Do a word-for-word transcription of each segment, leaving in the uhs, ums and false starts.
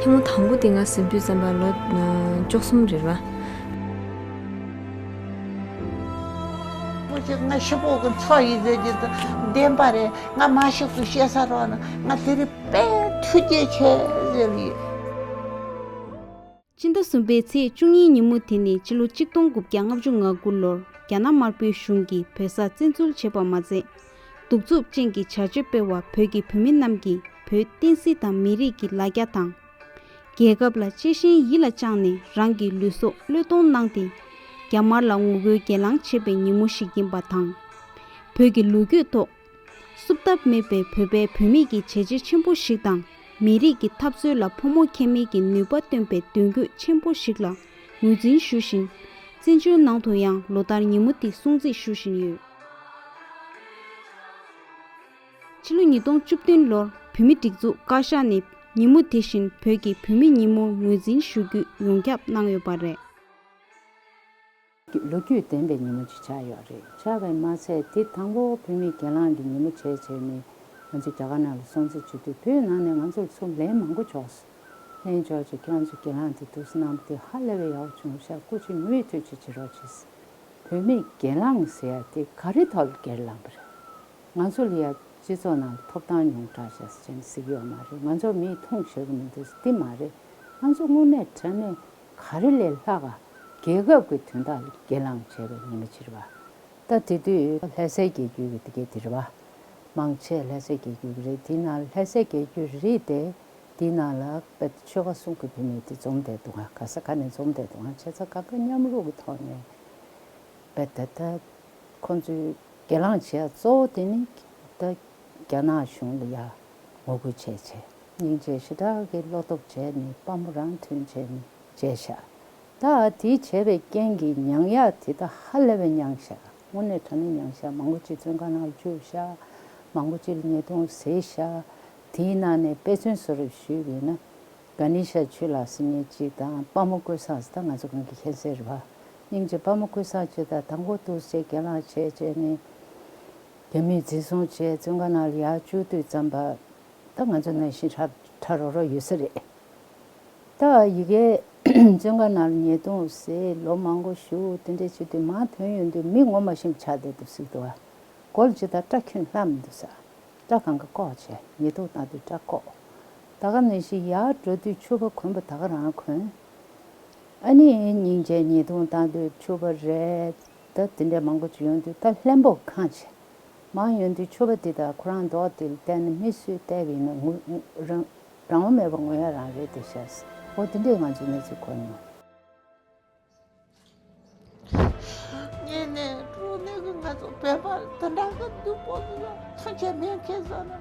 ཐུང་དང་པོ་དེ་ང་གཟིམ་དུས་ཙམ་པ་ལོ་བཅུ་གསུམ་རེད་བ། ང་ཤི་པོ་གི་ཚོ་ཡི་ཟེར་གྱི་བདེན་པ་རེད། ང་མ་ཤི་གི་བཤད་ས་རོགས་ན་ང་དེ་རིང་དཔེ་ཐུགས་རྗེ་ཆེ་ཟེར་གི། སྤྱི་ཟླ་གསུམ་པའི་ཚེས་བཅུ་གཉིས་ཉིན་མོ་དེ་ནི་ཕྱི་ལོ་གཅིག་སྟོང་དགུ་བརྒྱ་ལྔ་བཅུ་ང་དགུ་ལོར་རྒྱ་ནག་དམར་པོའི་གཞུང་གིས་བོད་ས་བཙན་འཛུལ་བྱས་པ་མ་ཚད། གདུག་རྩུབ་ཅན་གྱི་བྱ་སྤྱོད་སྤེལ་བ་བོད་ཀྱི་བུད་མེད་རྣམས་ཀྱིས་བོད་བསྟན་སྲིད་དང་མི་རིགས་ཀྱི་ལ་རྒྱ་དང་། རྒྱལ་ཁབ་ལ་གཅེས་ཞེན་ཡིད་ལ་བཅངས་ནས་རང་གི་ལུས་སྲོག་བློས་གཏོང་གནང་སྟེ། རྒྱ་དམར་ལ་ངོ་རྒོལ་སྒེར་ལངས་བྱེད་པའི་ཉིན་མོ་ཞིག་ཡིན་པ་དང་། བོད་ཀྱི་ལོ་རྒྱུས་ཐོག་བསུབ་ཐབས་མེད་པའི་བོད་པའི་བུད་མེད་ཀྱི་བྱས་རྗེས་ཆེན་པོ་ཞིག་དང་། མི་རིགས་ཀྱི་འཐབ་རྩོད་ལ་ཕོ་མོ་ཁྱད་མེད་ཀྱི་ནུས་པ་བཏོན་པའི་མདུན་སྐྱོད་ཆེན་པོ་ཞིག་ལ་ངོས་འཛིན་ཞུ་བཞིན། བཙན་བྱོལ་ནང་དུ་ཡང་ལོ་ལྟར་ཉིན་མོ་འདི་སྲུང་བརྩི་ཞུ་བཞིན་ཡོད། ཕྱི་ལོ་ཉིས་སྟོང་བཅུ་བདུན་ལོར་བོད་མིའི་སྒྲིག་འཛུགས་བཀའ་ཤག་ནས་ཉིན་མོ་དེ་བཞིན་བོད་ཀྱི་བུད་མེད་ཉིན་མོ་ངོས་འཛིན་ཞུ་རྒྱུ་ཡོངས་ཁྱབ་གནང་ཡོད་པ་རེད། ལོ་རྒྱུས་ལྡན་པའི་ཉིན་མོ་ཅིག་ཆགས་ཡོད་རེད། ཆགས་པའི་མ་ཚད་དེ་དང་པོ་བོད་མིའི་སྒེར་ལངས་ཀྱི་ཉིན་མོ་བྱས་བྱས་ནས་ང་ཚོ་རྒྱ་གར་ནང་ལ་སྲུང་བརྩི་བྱེད་དུས་བོད་ནང་ནས་ང་ཚོར་ཚུར་ལན་མང་པོ་འབྱོར་སོང་། ལན་འབྱོར་རྗེས་ཁྱེད་རང་ཚོ་སྒེར་ལངས་དེ་འདུག་སེ་གནང་བ་དེ་ཧ་ལས་པའི་ཡག་པོ་བྱུང་ཤག་སྐུ་མཁྱེན་མུ་མཐུད་ཅིག་བྱེད་རོགས་བྱེད། བོད་མིའི་སྒེར་ལངས་ཟེར་ཡ་དེ་ག་རེ་ཐོག་ལ་སྒེར་ལངས་པ་རེད། ང་ཚོ་ལ་ཡ་སྤྱི་ཚོགས་ནང་ལ་ཐོབ་ཐང་ཉུང་དྲགས་ཤག་ཟེར་ནས་ཟེར་གྱི་ཡོད་མ་རེད། ང་ཚོར་མིས་མཐོང་ཤེས་ཀྱི་མི་འདུག་འདི་མ་རེད། ང་ཚོ་དངོས་གནས་དྲང་གནས་ག་རེ་ལས་ལྷག་ག་རྒྱལ་ཁབ་ཀྱི་དོན་དག་ལ་སྒེར་ལངས་བྱས་པའི་ཉིན་མོ་ཅིག་རེད་བ། ད་དེ་དུས་ལྷ་སའི་རྒྱལ་རྒྱུད་ཀྱི་དེ་གའི་དེ་རེད་བ། མང་ཆེ་ལྷ་སའི་རྒྱལ་རྒྱུད་ཀྱི་རེད། དེའི་ནང་ལྷ་སའི་རྒྱལ་རྒྱུད་རེད་དེ། དེའི་ནང་ལ་དཔེ་ཆོལ་ཁ་གསུམ་གྱི་བུད་མེད་དེ་འཛོམས་བསྡད་འདུག་ག་ག་ས་ག་ནས་འཛོམས་བསྡད་འདུག་ག་བྱས་ཙང་དགའ་དགའ་མཉམ་རུབ་ཀྱི་ཐོག་ནས་དཔེ་ད་ལྟ་ཁོང་ཚོའི་སྒེར་ལངས་བྱེད་ཡ་གཙོ་བོ་དེ་ནི་ད་རྒྱ་ནག་གཞུང་ལ་ཡ་ངོ་རྒོལ་བྱས་བྱས་སྙིང་རྗེ་ཞེ་དྲག་གི་བློ་སྟོབས་བྱས་ནས་དཔའ་མོ་རང་མཐུན་བྱས་ནས་བྱས་ཤག་ད་དེ་བྱས་པའི་རྐྱེན་གྱིས་མྱངས་ཡག་དེ་ད་ཧ་ལས་པའི་མྱངས་ཤག་དངོས་གནས་དྲང་གནས་མྱངས་ཤག་མང་པོ་ཅིག་བཙོན་ཁང་ནང་ལ་བཅུག་ཤག་མང་པོ་ཅིག་ལ་ཉེས་རྡུང་བཟོས་ཤག་དེའི་ནང་ནས་དཔེ་མཚོན་བཟོ་རེ་ཞུས་པ་ཡིན་ན། གྷ་ནི་ཤ་ཆོས་ལགས་ཟེར་མཁན་ཅིག་དང་དཔའ་མོ་ཀུན་བཟང་ཟེར། ད་ང་ཚོ་གང་གི་མཁྱེན་གསལ་རེད་བ། སྙིང་རྗེ་དཔའ་མོ་ཀུན་བཟང་ཅིག་དང་དང་པོ་འདུག་སེ་སྒེར་ལངས་བྱས་བྱས་ནས་རྒྱ་མིས་འཛིན་བཟུང་བྱས་བཙོན་ཁང་ནང་ལ་ཡར་བཅུག་དུས་ཙམ་པ། ད་ང་ཚོ་ནང་བཞིན་ཁྲ་ཁྲ་རོ་རོ་ཡོད་ས་རེད། ད་ཡི་གེ་བཙོན་ཁང་ནང་ལ་ཉེས་རྡུང་བཟོས་ལོ་མང་པོ་བཞུགས་དེ་འདྲས་བྱེད་དུས་མར་ཐོན་ཡོང་དུས་མི་ངོ་མ་ཤེས་པ་ཆགས་བསྡད་འདུག་ཟེར་གི་འདུག་བ། སྒོ་ལ་ཇི་ལྟར་སྐྲ་ཁྱོན་ལྷག་མི་འདུག་ས། སྐྲ་གང་ག་བཀོག་བྱས། ཉེས་རྡུང་བཏང་དུས་སྐྲ་བཀོག་ད་ག་ནང་བཞིན་ཡར་འགྲོ་དུས་ཕྱུ་པ་གོན་པ་ད་ག་རང་གོན། ཨ་ནི་སྙིང་རྗེ་ཉེས་རྡུང་བཏང་དུས་ཕྱུ་པ་རེད། ད་དེ་འདྲ་མང་པོ་ཅིག་ཡོང་དུས་ད་ལྷན་པོ་གང་བྱས། མར་ཡོང་དུས་ཕྱུ་པ་དེ་དང་ཁོ་རང་མདོག་དེ་ལ་བལྟས་ན་མི་སུས་བལྟས་པ་ཡིན་ན་ངུ་རང་རང་དབང་མེད་པར་ངུ་ཡ་རང་རེད་དེ་ཤག་འོ་དེ་འདྲས་ང་ཚོས་གནས་ཚུལ་གོ་མྱོང་། ངས་ནས་གྲོགས་ནས་གི་ང་ཚོ་བོད་པ་དེ་འདྲ་གི་སྡུག་པོ་ཟིག་ལ་ཐང་ཆད་མེད་མཁན་ཟེར་ན་ད།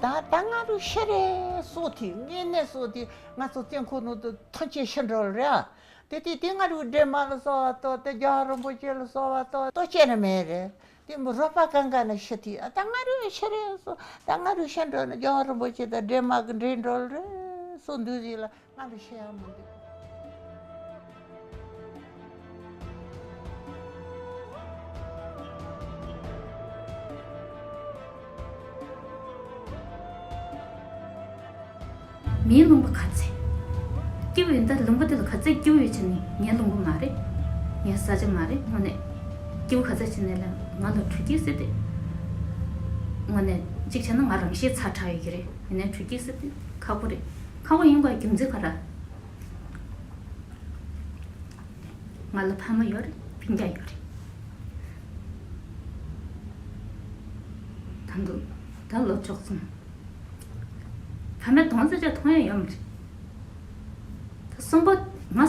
ད་ད་ང་རུ་ཤི་རེ་སོ་དེ་ངས་ནས་སོ་དེ་ང་ཚོ་བཙོན་ཁང་ནང་དུ་ཐང་ཆད་ཤི་འགྲོ་རེད་ཨ། དེ་དུས་དེ་ང་རུ་སྒྲོལ་མ་ལ་གསོལ་བ་གཏོང་དེ་རྒྱལ་བ་རིན་པོ་ཆེ་ལ་གསོལ་བ་གཏོང་ལྟོ་ཆད་ནི་མེད་རེད། དེ་མོ་རོགས་པ་གང་ག་ནས་ཤི་དུས་ཨ་ད་ང་རུ་ཤི་རེ་སོ་ད་ང་རུ་ཤི་འགྲོ་ན་རྒྱལ་བ་རིན་པོ་ཆེ་དང་སྒྲོལ་མ་གི་འདྲེས་འགྲོ་རེ་སོ་འདུག་ཟིག་ལ། ང་ལ་ཤེས་ཡ་མི་འདུག་མིའི་ལུང་པ་ག་ཚད་སྐྱིད་པོ་ཡིན། ད་ལུང་པ་དེ་ལ་ག་ཚད་སྐྱིད་པོ་ཡོད་ཆ་ནི་ངའི་ལུང་པ་མ་རེད། ངའི་ས་ཆ་མ་རེད། དངོས་གནས་སྐྱིད་པོ་ག་ཚད་ཆ་ནི་ལ་ང་ལ་དྲོ་སྐྱིད་ཟེར་ཏེ། དངོས་གནས་གཅིག་བྱས་ན་ང་རང་ཤེད་ཚ་དྲགས་ཡོད་ཀྱི་རེད། ཡིན་ནའི་དྲོ་སྐྱིད་ཟེར་ཏེ་ཁག་པོ་རེད། ཁག་པོ་ཡིན་པའི་རྒྱུ་མཚན་ག་རེ། ང་ལ་ཕ་མ་ཡོད་རེད། སྤུན་ཀྱག་ཡོད་རེད། ད་འདུག་ད་ལོ་བཅུ་གསུམ། ཕ་མའི་གདོང་ཙམ་ཅིག་མཐོང་ཡ་ཡོད་མ་རེད། ད་གསུམ་པ་ང་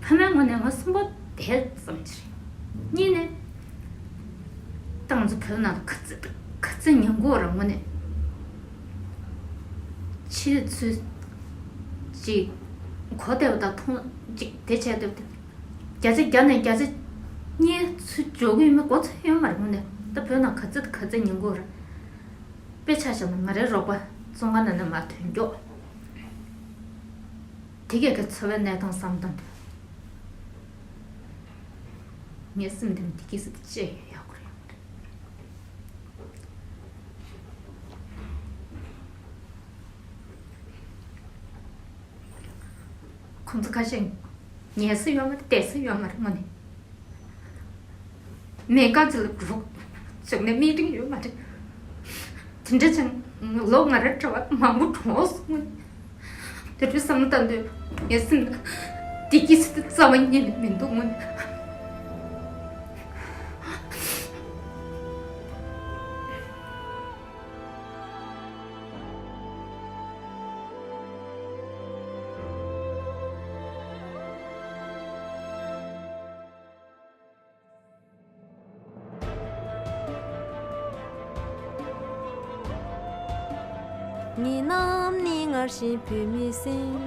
ཕ་མའི་ངོས་ནས་ང་གསུམ་པ་དེ་ཙམ་ཅིག་རེད། གཉིས་ནས་ད་ང་ཚོ་བོད་ནང་ལ་ག་ཚོད་ག་ཚོད་ཉིན་གུང་ར་དངོས་གནས་ཕྱི་ཚུལ་ཅིག་གོ་བདེ་བ་དང་མཐོང་ཅིག་དེ་བྱས་སྡོད་དེ། བརྒྱ་ཆ་བརྒྱ་ནས་བརྒྱ་ཆ་གཉིས་ཚུར་འཇོག་གི་ཡོད་མེད་མགོ་ཚོད་ཡོད་མ་རེད། དངོས་གནས་ད་བོད་ནང་ག་ཚོད་ག་ཚོད་ཉིན་གུང་རེད། དཔེ་ཆ་བཞག་ན་ང་རའི་རོགས་པ་བཙོན་ཁང་ནང་ནས་མར་ཐོན་མགྱོགས། དེ་གས་ཀྱི་འཚོ་བའི་གནས་སྟངས་བསམ་བཏང་དུས་ངའི་སེམས་གཏིང་ནས་དེ་གས་སུ་དེ་ཅི་ཡོད་ཡག་པོ་རེད། ཁོང་ཚོ་ཁ་ཤས་ཉལ་ས་ཡོད་མ་རེད། བསྡད་ས་ཡོད་མ་རེད། དངོས་གནས་མེད་ཀ་ཅིག་ལ་འགྲོ་བྱུང་ནས་མི་ཏིང་ཡོད་མ་རེད། དེ་འདྲ་ཅིག་ལོ་ང་རང་འདྲ་བ་མང་པོ་གྲོངས་སོང་། དངོས་གནས་དེ་འདྲའི་བསམ་བློ་བཏང་དུས་ངའི་སེམས་ལ་བདེ་སྐྱིད་ཟེར་དེ་རྩ་བ་ཉིད་ནས་མི་འདུག་དངོས་གནས། ངེད་རྣམས་ནི་སྔར་བཞིན་བོད་མིའི་སེམས།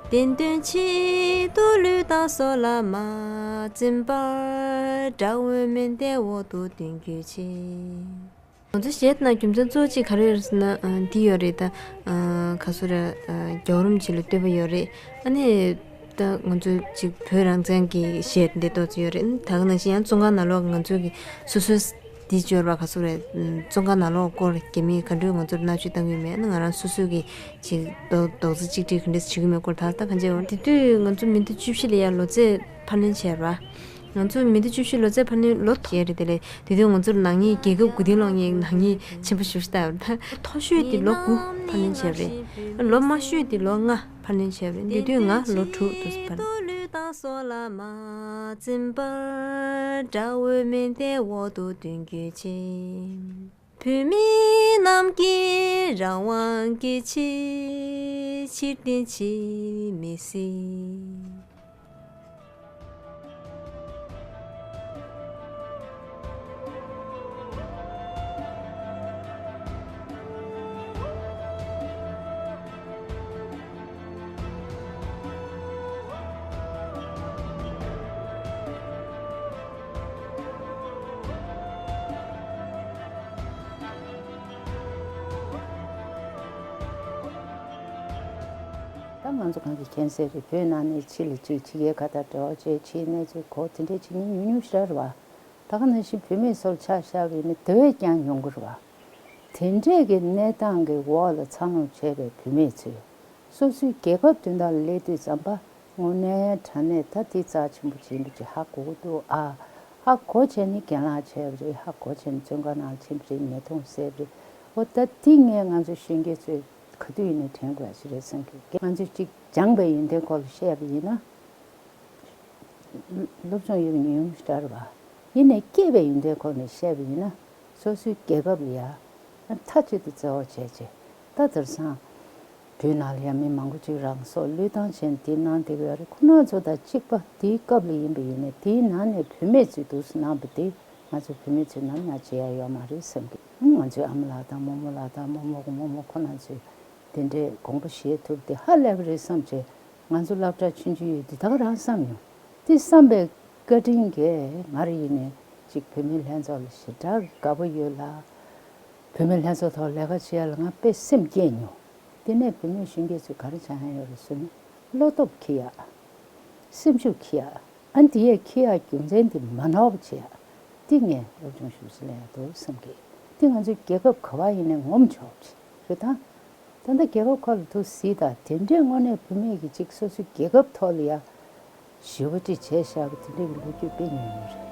བདེན་དོན་ཆེད་དུ་ལུས་དང་སྲོག་ལ་མ་འཛེམས་པར། དགྲ་བོའི་མེ་མདའི་འོག་ཏུ་འདོན་རྒྱུའི་ཆེད། ང་ཚོ་གཞས་ནང་རྒྱུ་མཚན་གཙོ་བོ་གཅིག་ག་རེ་རེད་ཟེར་ན། ཨ། འདི་ཡོད་རེད་ད། ཨ། ག་ཚོད་རེད། ཨ། རྒྱལ་བ་རིན་པོ་ཆེ་ལ་བསྟོད་པ་ཡོད་རེད། ཨ་ནི་ད་ང་ཚོ་གཅིག་བོད་རང་བཙན་གྱི་གཞས་འདི་ཏོག་ཙམ་ཡོད་རེད། ད་ག་ནང་བཞིན་ཡང་བཙོན་ཁང་ནང་ལོགས་ང་ཚོ་གི་སོ་སོའི་འདི་འབྱོར་བ་ག་ཚོད་རེད། བཙོན་ཁང་ནང་ལོགས་སྐོར་རྒྱ་མིས་ག་འདྲ་ང་ཚོར་མནར་གཅོད་བཏང་གི་ཡོད་མེད། ཨ་ནི་ང་རང་སོ་སོ་གི་གཅིག་རྡོག་རྡོག་རྩ་གཅིག་སྒྲིལ་ག་འདྲ་བྱེད་ཀྱི་མེད་སྐོར་ད་ལྟ་གང་བྱས་ཡོད། དེ་དུས་ང་ཚོ་མི་ལོ་བཅུ་བཞི་ལ་ཡང་ལོ་ཚད་འཕར་སྣོན་བྱས་ར། ང་ཚོ་མི་ལོ་བཅུ་བཞི་ལོ་ཚད་འཕར་སྣོན་ལོ་དྲུག་རེད། དེ་ལས་དེ་དུས་ང་ཚོར་ནག་ཉེས། རྒྱལ་ཁབ་མགོ་རྟིང་སློག་མཁན་ནག་ཉེས་ཆེན་པོ་ཞེ་པོ་ཞིག་བཏང་ཡོད་རེད། ད་མཐོ་ཤོས་དེ་ལོ་དགུ་འཕར་སྣོན་བྱས་རེད། ལོ་དམའ་ཤོས་དེ་ལོ་ལྔ་འཕར་སྣོན་བྱས་རེད། དེ་དུས་ང་ལོ་དྲུག་འདུག་འཕར། ལུས་དང་སྲོག་ལ་མ་འཛེམས་པར། དགྲ་བོའི་མེ་མདའི་འོག་ཏུ་འདོན་རྒྱུའི་ཆེད། བོད་མི་རྣམས་ཀྱི་རང་དབང་གི་ཆེད། ཕྱིར་འཐེན་བྱེད་མི་སྲིད། ད་ང་ཚོ་གང་གི་མཁྱེན་གསལ་རེད། བོད་ནང་ནས་ཕྱི་ལ་གཅིག་ཕྱི་རྒྱལ་ཁག་དང་འབྲེལ་བ་བྱས། ཕྱིའི་གནས་ཚུལ་གོ། དེ་འདྲས་བྱེད་མཁན་ཉུང་ཉུང་ཞིག་རེད་བ། ད་ག་ནང་བཞིན་བུད་མེད་ཚོར་ཆ་བཞག་པ་ཡིན་ན་དེ་བས་ཀྱང་ཉུང་གི་རེད་བ། དེ་འདྲས་ཀྱི་གནས་སྟངས་ཀྱི་འོག་ལ་འཚར་ལོངས་བྱས་པའི་བུད་མེད་ཚོས་སོ་སོའི་རྒྱལ་ཁབ་དོན་དག་ལ་སླེབས་དུས་ཙམ་པ་དངོས་གནས་དྲང་གནས་ད་དེ་རྩ་ཆེན་པོ་ཅིག་ཡིན་པ་ཅིག་ཧ་གོ་གི་འདུག་ཨ། ཧ་གོ་བྱས་ནས་གྱེན་ལངས་བྱས་པ་རེད། ཧ་གོ་བྱས་ནས་བཙོན་ཁང་ནང་ལ་ཕྱིན་པ་རེད། ཉེས་རྡུང་བསལ་བ་རེད། འོ་ད་དེ་ངས་ང་ཚོ་གཞོན་སྐྱེས་ཚོས་ག་དུས་ཡིན་ནའི་དྲན་དགོས་ཡ་ཞིག་རེད་བསམ་གི། ང་ཚོས་གཅིག་སྦྱངས་པའི་ཡོན་ཏན་སྐོར་ལ་བཤད་པ་ཡིན་ན། སློབ་སྦྱོང་ཡོད་པའི་ཉུང་ཉུང་ཞིག་རེད་བ། ཡིན་ནའི་སྐྱེས་པའི་ཡོན་ཏན་སྐོར་ནས་བཤད་པ་ཡིན་ན། སོ་སོའི་རྒྱལ་ཁབ་ལ་ཡ་མཐའ་གཅིག་ཏུ་བརྩེ་བ་བྱས་བྱས། ད་དེང་སང་བོད་ནང་ལ་ཡ་མི་མང་པོ་ཅིག་རང་སྲོག་བློས་བཏང་བྱས་ནས་དེ་གནང་བསྡད་ཀྱི་ཡོད་རེད། ཁོ་རང་ཚོ་དང་གཅིག་པ་དེའི་སྐབས་ལ་ཡིན་པ་ཡིན་ནའི་དེའི་ནང་ནས་བུད་མེད་ཚོས་འདུག་སེ་གནང་བ་དེ་ང་ཚོ་བུད་མེད་ཚོས་ནམ་ཡང་བརྗེད་ཡ་ཡོད་མ་རེད་བསམ་གི། ང་ཚོའི་ཨ་མ་ལགས་དང་རྨོ་མོ་ལགས་དང་རྨོ་མོ་གི་རྨོ་མོ་ཁོ་རང་ཚོས་དེ་འདྲའི་དགོངས་པ་བཞེས་ཐུབ་དེ་ཧ་ལས་པ་རེད་བསམ་བྱས། ང་ཚོ་སློབ་གྲྭ་ཆུང་ཆུང་ཡོད་དུས་ད་ག་རང་བསམ་མྱོང་། དེ་བསམ་པའི་བཀའ་དྲིན་གྱིས་ང་རང་ཡིན་ནའི་གཅིག་བུད་མེད་ལྷན་ཚོགས་ལ་ཞེ་དྲག་དགའ་པོ་ཡོད་ལ། བུད་མེད་ལྷན་ཚོགས་ཐོག་ལས་ཀ་བྱེད་ཡ་ལ་ང་དཔེ་སེམས་བསྐྱེད་མྱོང་། དེ་ནས་བུད་མེད་གཞོན་སྐྱེས་ཚོས་ག་རེ་བྱ་ཡ་ཡོད་རེད་ཟེར་ན། བློ་སྟོབས་འཁྱེར་ཡ། སེམས་ཤུགས་འཁྱེར་ཡ། ཨ་འདི་ཡས་ཁྱི་ཡ་རྒྱུ་མཚན་འདི་མ་ནོར་བ་བྱེད་ཡ། འདི་ངས་སློབ་སྦྱོང་ཞུ་ས་ལ་ཡ་འདུག་བསམ་གི། འདི་ང་ཚོའི་རྒྱལ་ཁབ་ག་བ་ཡིན་ནའི་ངོམ་ཆོག་བྱེད་རེད་ད། ད་ལྟ་རྒྱལ་ཁབ་ཁག་ལ་ཐུག་སྲིད་ད་དེ་འདྲའི་དངོས་གནས་བུད་མེད་ཀྱི་ཅིག་སོ་སོའི་རྒྱལ་ཁབ་ཐོག་ལ་ཡ་ཞི་བ་ཏི་བྱས་བཞག་པ་དེ་འདྲའི་གི་ལོ་རྒྱུས་དཔེ་ཉུང་ཉུང་རེད།